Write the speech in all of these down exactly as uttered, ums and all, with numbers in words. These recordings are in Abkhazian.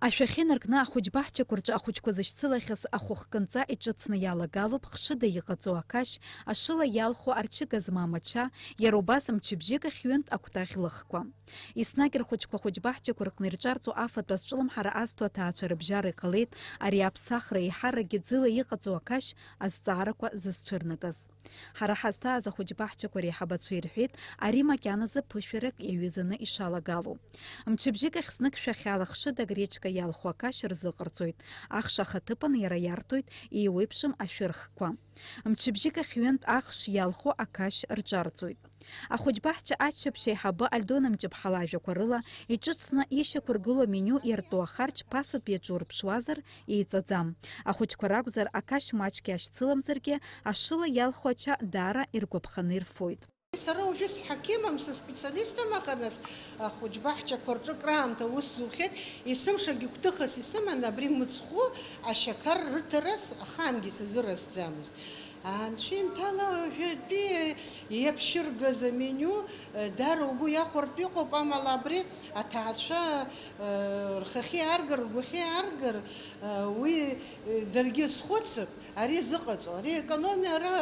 Ашәахьы инаркны ахәыҷбаҳчақәа рҿы ахәыҷқәа зышьцылахьаз ахәыхкынҵа иҿыцны иалагалоуп хшыда иҟаҵоу ақашь, ашыла иалху арчыга змам ача, иара убас мчыбжьык ахь ҩынтә акәтаӷь лыхқәа. Еснагь рхәыҷқәа ахәыҷбаҳчақәа рҟны ирҿарҵо афатә азҿлымҳара азҭо аҭаацәа рыбжьара иҟалеит ари аԥсахра еиҳаракгьы ӡыла иҟаҵоу ақашь азҵаарақәа зызцәырнагаз. Ҳара ҳазҭааз ахәыҷбаҳчақәа реиҳабацәа ирҳәеит, ари макьаназы ԥышәарак иаҩызаны ишалагало. Мчыбжьык ахь знык шәахьала хшыдак речка иалху ақашь рзыҟарҵоит, ахш ахаҭыԥан иара иарҭоит еиуеиԥшым ашәырхқәа. Мчыбжьык ахь ҩынтә ахш иалху ақашь рҿарҵоит. Ахәыҷбаҳча аччаԥшь аиҳабы Альдона Мҷыԥҳа лажәақәа рыла, иҿыцны ишьақәыргылоу амениу иарту ахарџь ԥасатәи аҿы урԥшуазар, еиҵаӡам. Ахәыҷқәа ракәзар, ақашь маҷк иашьцыламзаргьы, ашыла иалху ача даара иргәаԥханы ирфоит. Сара уажәы сҳақьымым, сыспециалистым, аха нас ахәыҷбаҳчақәа рҿы краамҭа ус зухьеит, есымшагьы гәҭыхас исыман абри мыцхәы ашьақар рыҭарас ахаангьы сазыразӡамызт. Анцәа имҭала уажәтәи иаԥшьыргаз аменю, э, дара угәы иахәартә иҟоуп, амала абри аҭаацәа, э, рхахьы иааргар, ргәахьы иааргар, э, уи, э, даргьы схәыцып, ари зыҟаҵо, ари аекономиа ара,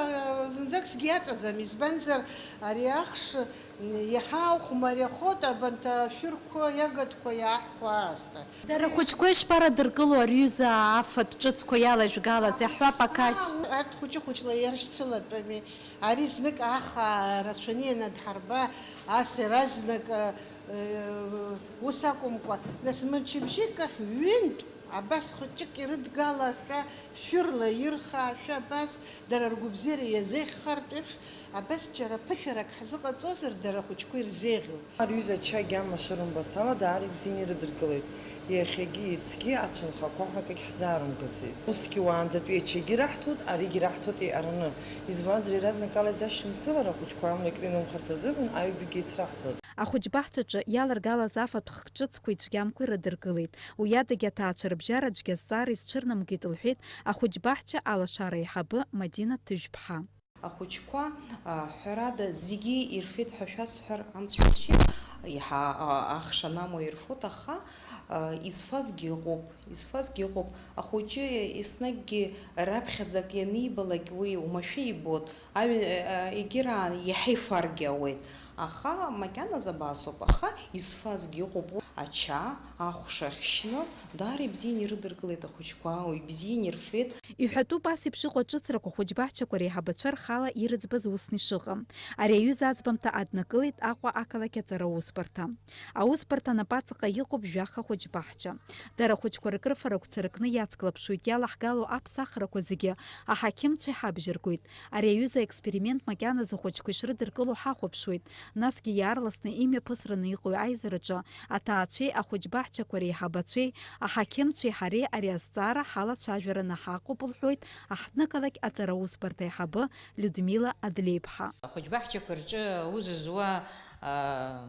э, зынӡак сгьы иаҵаӡам, избанзар ари ахш, м, иаҳа ахә мариахоит, абанҭ ашәырқәа, иагатәқәа иааҳхәо аасҭа. Дара ахәыҷқәа ишԥарадыркыло ари ҩыза афатә ҿыцқәа иалажәгалаз, иаҳҳәап, ақашь? Арҭ хәыҷы-хәыҷла иаршьцылатәами. Ари знык ахаа рацәаны ианадҳарба, ас иаразнак, э, э, ус акәымкәа, нас мчыбжьык ахь ҩынтә абас хәыҷык ирыдгала ашәа, шәырла ирха ашәа абас, дара ргәабзиара иазеиӷьхартә еиԥш, абас џьара ԥышәарак ҳзыҟаҵозар, дара ахәыҷқәа ирзеиӷьуп. Ари ҩыза ача агьама шырымбац ала, даара ибзианы ирыдыркылеит. Иахьагьы иацгьы ацәынхақәа ҳәа акгьы ҳзаарымгаӡеит. Усгьы уаанӡатәи ачагьы раҳҭоит, аригьы раҳҭоит еиҟараны. Избанзар, иаразнакала изашьцылара ахәыҷқәа амла икны инымхарц азыҳәан аҩбагьы еицраҳҭоит. Ахәыҷбаҳчаҿы иаларгалаз афатә хк ҿыцқәеи цәгьамкәеи рыдыркылеит. Уи адагьы аҭаацәа рыбжьара цәгьа азҵаара изцәырнамгеит, лҳәеит ахәыҷбаҳча алашара аиҳабы Мадина Ҭыжәԥҳа. Ахәыҷқәа, а, ҳәарада, зегьы ирфеит ҳәа шәасҳәар амцҳәасшьеит, иаҳа, а, ахш анамоу ирфоит, аха, а, изфазгьы ыҟоуп, изфазгьы ыҟоуп. Ахәыҷы еснагьгьы раԥхьаӡак ианибалак уи уамашәа ибоит, аҩ-, а, егьыраан иаҳа ифаргьы ауеит, аха макьаназы абасоуп, аха изфазгьы ыҟоуп, ача, ахәша ахьшьны, даара ибзианы ирыдыркылеит ахәыҷқәа, ибзианы ирфеит. Иҳәатәуп ас еиԥш иҟоу аҿыцрақәа хәыҷбаҳчақәа реиҳабацәа рхала ирыӡбаз усны ишыҟам. Ари аҩыза аӡбамҭа аднакылеит Аҟәа ақалақь аҵара усбарҭа. Аусбарҭа анапаҵаҟа иҟоуп жәаха хәыҷбаҳча. Дара ахәыҷқәа ркрыфарақәа царакны иацклаԥшуеит, иалаҳгало аԥсахрақәа зегьы аҳақьымцәа иҳабжьаргоит. Ари аҩыза аексперимент макьаназы ахәыҷқәа ишрыдыркыло ҳахәаԥшуеит, насгьы иаарласны имҩаԥысраны иҟоу аизараҿы аҭаацәеи ахәыҷбаҳчақәа реиҳабацәеи аҳақьымцәеи ҳареи ари азҵаара ҳалацәажәараны ҳаҟоуп, лҳәоит аҳҭнықалақь аҵара усбарҭа аиҳабы Людмила Адлеиԥҳа. Ахәыҷбаҳчақәа рҿы аус зуа, аа,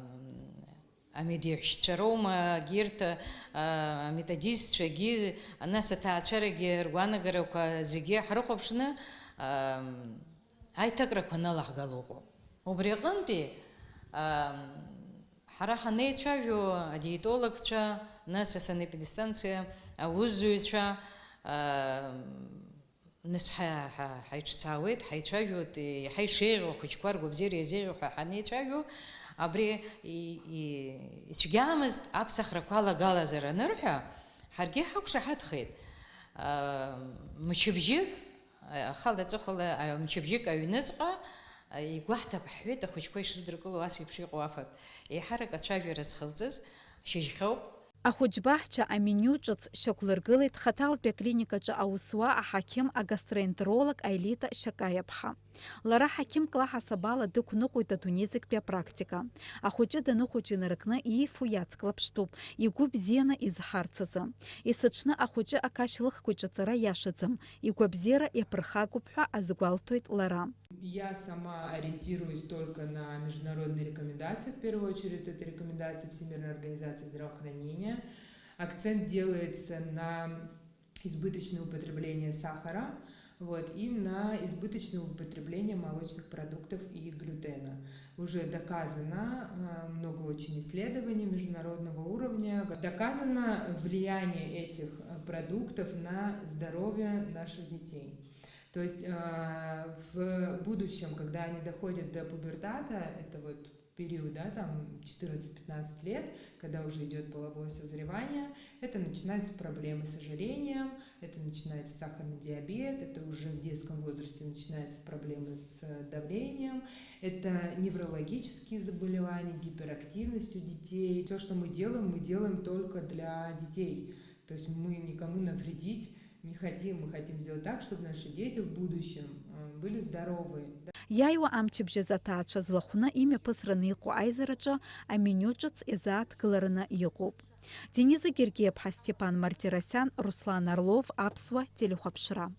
амедеиҳәшьцәа роума, егьырҭ, аа, аметодистцәагьы, нас аҭаацәарагьы ргәаанагарақәа зегьы ҳрыхәаԥшны, аа, аиҭакрақәа аналаҳгало ыҟоуп. Убри аҟынтәи, аа, ҳара ҳанеицәажәо, адиетологцәа, нас асанэпидстанциа аусзуҩцәа, аа, нас ҳа-, ҳа-, ҳаиҿцаауеит, ҳаицәажәоит, иаҳа ишеиӷьу ахәыҷқәа ргәабзиара иазеиӷьу ҳәа ҳанеицәажәо, абри и-, и-, ицәгьамызт аԥсахрақәа алагалазар анырҳәа, ҳаргьы ҳақәшаҳаҭхеит. Аа, мчыбжьык, ахала аҵыхәала, а, мчыбжьык аҩныҵҟа, а, игәаҳҭап ҳҳәеит, ахәыҷқәа ишрыдыркыло ас еиԥш иҟоу афатә. Еиҳарак ацәажәара зхылҵыз шьыжьхьоуп. Ахәыҷбаҳча амениу ҿыц шьақәлыргылеит Хаҭалтәи аклиникаҿы аус зуа аҳақьым агастроэнтеролог Аелита Шьакаиаԥҳа. Лара ҳақьымк лаҳасаб ала дықәныҟәоит адунеи зегьтәи апрактика. Ахәыҷы даныхәыҷы инаркны иифо иацклаԥштәуп, игәы бзианы изҳарц азы. Есыҽны ахәыҷы ақашь лыхқәа иҿаҵара иашаӡам, игәабзиара иаԥырхагоуп ҳәа азгәалҭоит лара. Я сама ориентируюсь только на международные рекомендации. В первую очередь, это рекомендации Всемирной организации здравоохранения. Акцент делается на избыточное употребление сахара. Вот, и на избыточное употребление молочных продуктов и глютена. Уже доказано, э, много очень исследований международного уровня, доказано влияние этих, э, продуктов на здоровье наших детей. То есть, э, в будущем, когда они доходят до пубертата, это вот период, да, там четырнадцать-пятнадцать лет, когда уже идет половое созревание, это начинаются проблемы с ожирением, это начинается сахарный диабет, это уже в детском возрасте начинаются проблемы с, э, давлением, это неврологические заболевания, гиперактивность у детей. Все, что мы делаем, мы делаем только для детей. То есть мы никому навредить не хотим. Мы хотим сделать так, чтобы наши дети в будущем, э, были здоровы. Иааиуа амчыбжь азы аҭаацәа злахәны имҩаԥысраны иҟоу аизараҿы амениу ҿыц иазааҭгылараны иҟоуп. Дениза Гергиаԥҳа, Степан Мартиросиан, Руслан Орлов, Аԥсуа телехәаԥшра.